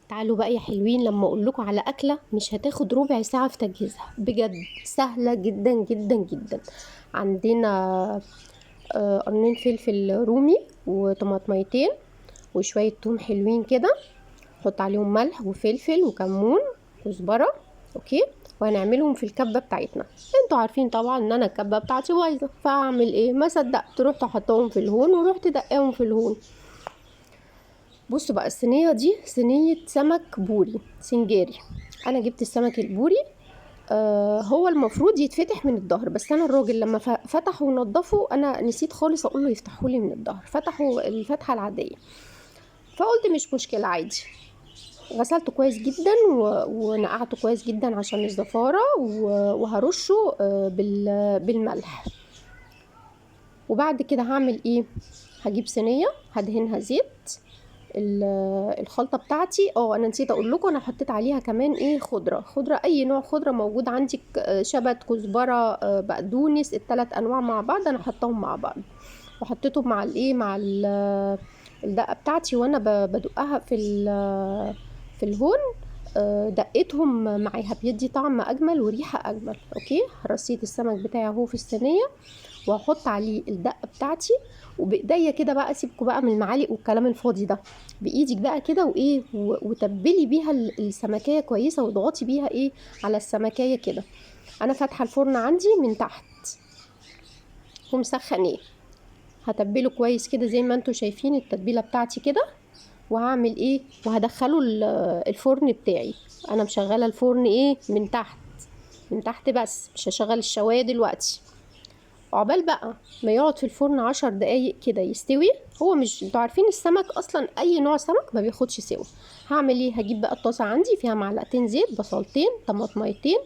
تعالوا بقى يا حلوين لما اقول لكم على اكله مش هتاخد ربع ساعة في تجهيزها، بجد سهلة جدا جدا جدا. عندنا قرنين فلفل رومي وطماطميتين وشوية توم حلوين كده، نحط عليهم ملح وفلفل وكمون كزبره، okay. وهنعملهم في الكبه بتاعتنا. انتوا عارفين طبعا ان انا الكبه بتاعتي بايظة، فاعمل ايه؟ ما صدقت رحت احطهم في الهون ورحت دقاهم في الهون. بصوا بقى، الصينية دي صينية سمك بوري سنجاري. انا جبت السمك البوري، هو المفروض يتفتح من الظهر، بس انا الراجل لما فتحه ونضفه انا نسيت خالص اقول له يفتحه لي من الظهر، فتحوا الفتحة العادية، فقلت مش مشكلة عادي. غسلته كويس جدا ونقعته كويس جدا عشان الزفاره، وهرشه بالملح. وبعد كده هعمل ايه؟ هجيب صينية هدهنها زيت. الخلطة بتاعتي، انا نسيت اقول لكم انا حطيت عليها كمان ايه؟ خضرة، خضرة اي نوع خضرة موجود عندك، شبت، كزبره، بقدونس، الثلاث انواع مع بعض انا حطاهم مع بعض، وحطيتهم مع الايه، مع الدقة بتاعتي وانا بدقها في الهون، دقيتهم معاها، بيدي طعم اجمل وريحه اجمل. okay، رصيت السمك بتاعي اهو في الصينية، وهحط عليه الدقة بتاعتي، وبايديا كده بقى، سيبكوا بقى من المعالق والكلام الفاضي ده، بايدك بقى كده وايه، وتبلي بيها السمكيه كويسة، واضغطي بيها ايه على السمكيه كده. انا فاتحة الفرن عندي من تحت ومسخناه، هتبله كويس كده زي ما انتوا شايفين التتبيله بتاعتي كده. وهعمل ايه؟ وهدخله الفرن بتاعي. انا مشغله الفرن ايه؟ من تحت، من تحت بس، مش هشغل الشوايه دلوقتي. عقبال بقى ما يقعد في الفرن 10 دقايق كده يستوي. هو مش انتوا عارفين السمك اصلا اي نوع سمك ما بياخدش سوا. هعمل ايه؟ هجيب بقى الطاسه عندي فيها معلقتين زيت، بصلتين، طماطميتين،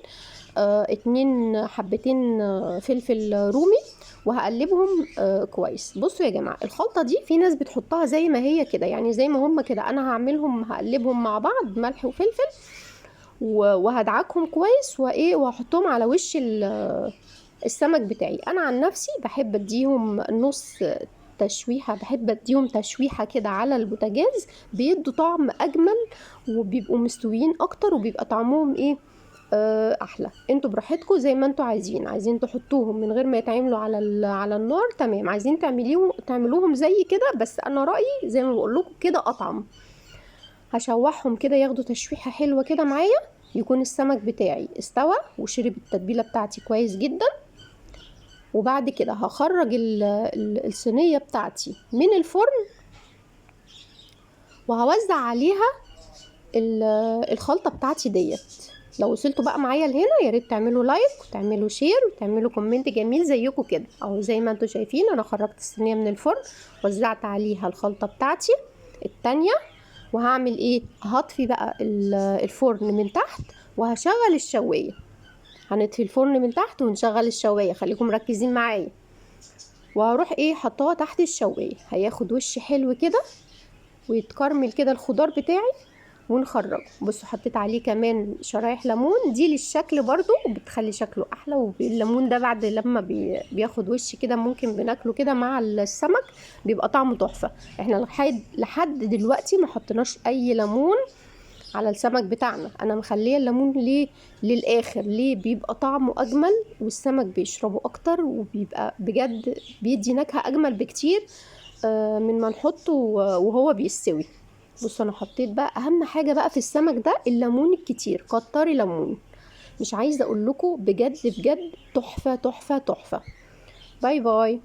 2 حبتين، فلفل رومي، وهقلبهم كويس. بصوا يا جماعة، الخلطة دي في ناس بتحطها زي ما هي كده، يعني زي ما هم كده. انا هقلبهم مع بعض ملح وفلفل، وهدعكهم كويس، وهحطهم على وش السمك بتاعي. انا عن نفسي بحب اديهم نص تشويحه، بحب اديهم تشويحه كده على البوتاجاز، بيدوا طعم اجمل وبيبقوا مستويين اكتر، وبيبقى طعمهم ايه؟ احلى. انتوا براحتكم زي ما انتوا عايزين، عايزين تحطوهم من غير ما يتعملوا على النار تمام، عايزين تعملوهم زي كده، بس انا رايي زي ما بقول لكم كده اطعم. هشوحهم كده ياخدوا تشويحه حلوة كده معايا، يكون السمك بتاعي استوى وشرب التتبيله بتاعتي كويس جدا. وبعد كده هخرج الصينية بتاعتي من الفرن، وهوزع عليها الخلطة بتاعتي ديت. لو وصلتوا بقى معايا لهنا يا ريت تعملوا like وتعملوا share وتعملوا comment جميل زيكم كده. اهو زي ما انتوا شايفين انا خرجت الصينية من الفرن، وزعت عليها الخلطة بتاعتي التانية. وهعمل ايه؟ هطفي بقى الفرن من تحت وهشغل الشوايه. هنطفي الفرن من تحت ونشغل الشوايه، خليكم مركزين معايا. وهروح ايه؟ حطاها تحت الشوايه، هياخد وش حلو كده ويتكرمل كده الخضار بتاعي ونخرجه. بصوا حطيت عليه كمان شرايح ليمون، دي للشكل برضو وبتخلي شكله احلى. والليمون ده بعد لما بياخد وش كده ممكن بناكله كده مع السمك، بيبقى طعمه تحفة. احنا لحد دلوقتي ما حطيناش اي ليمون على السمك بتاعنا، انا مخليه الليمون ليه للاخر، ليه؟ بيبقى طعمه اجمل والسمك بيشربه اكتر، وبيبقى بجد بيدي نكهة اجمل بكتير، من ما نحطه وهو بيستوي. بصوا انا حطيت بقى اهم حاجة بقى في السمك ده الليمون الكتير، كتري ليمون، مش عايزه اقول لكم بجد بجد تحفة تحفة تحفة. bye bye.